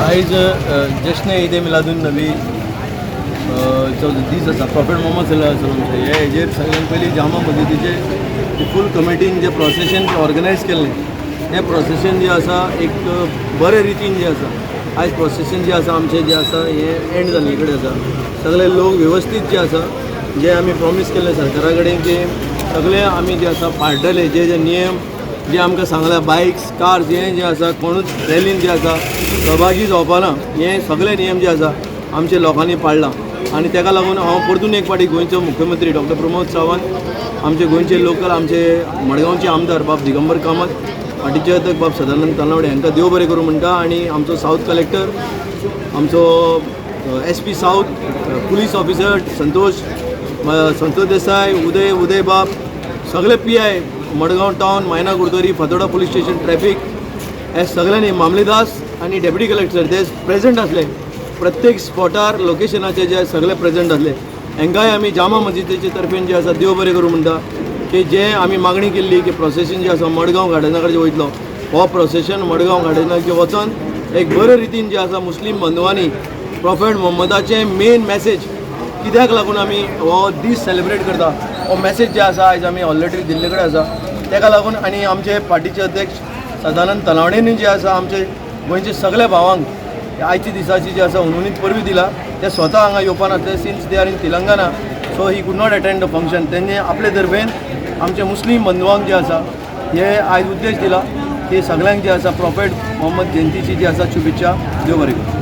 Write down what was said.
आयज जश्न ईद ए मिलादून नबी चो दीस आसा, प्रॉफेट मोहम्मद सल्ला वसलमचे. हे हेजेर सगळ्यात पयलीं जामा मस्जिदीचे फूल कमिटीन जे प्रोसेशन ऑर्गनायज केल्लें, हें प्रोसेशन जें आसा एक बरे रितीन जें आसा, आयज प्रोसेशन जें आसा आमचें जें आसा हें एंड जाल्ले कडेन आसा. सगळे लोक वेवस्थीत जे आसा, जे आमी प्रॉमीस केल्लें सरकारा कडेन की सगळे आमी जे आसा पाळटले, जे जे नियम जे आमकां सांगला, बायक्स, कार्स हें जें आसा कोणूच रॅलीन जे आसा सहभागी जावपा ना, हे सगळे नियम जे आसा आमचे लोकांनी पाळ्ळां. आनी ताका लागून हांव परतून एक फावटी गोंयचो मुख्यमंत्री डॉक्टर प्रमोद सावंत, आमचे गोंयचे लोकल, आमचे मडगांवचे आमदार बाब दिगंबर कामत, पार्टीचे अध्यक्ष बाब सदानंद तानावडे हांकां देव बरें करूं म्हणटा. आनी आमचो सावथ कलेक्टर, आमचो SP south, police officer Santosh Santosh Desai, उदय उदय बाब, सगळे PI Madgaon town, Maina Curtorim, Fatorda police station, traffic, हे सगळ्यांनी, मामलेदास आनी डेप्युटी कलेक्टर ते प्रेझेंट आसले. प्रत्येक स्पॉटार लोकेशनाचे जे सगळे प्रेझेंट आसले, हांकांय आमी जामा मस्जिदीचे तर्फेन जे आसा देव बरें करूं म्हणटा की जे आमी मागणी केल्ली की प्रोसेशन जें आसा मडगांव गार्डना कडेन वयतलो, हो प्रोसेशन मडगांव गार्डनाचे वचोन एक बरे रितीन जे आसा मुस्लीम बंधुवांनी प्रॉफेट मोहम्मदाचें मेन मॅसेज, कित्याक लागून आमी हो दीस सेलिब्रेट करता, हो मॅसेज जे आसा आयज आमी ऑलरेडी दिल्ले कडेन आसा. ताका लागून आनी आमचे पार्टीचे अध्यक्ष सदानंद तलावणेंनी जे आसा आमचे गोंयचे सगल्या भावांक आयच्या दिसाची जी आसा हुनहुनीत परबीं दिला. ते स्वता हांगा येवपा नासले since they are in Telangana, so he could not attend the function. तेंणी आपले तर्फेन आमचे मुस्लीम बंधुवांक जे आसा हे आयज उद्देश दिला की सगळ्यांक जे आसा प्रॉफेट मोहम्मद जयंतीची जी आसा शुभेच्छा. देव बरें करूं.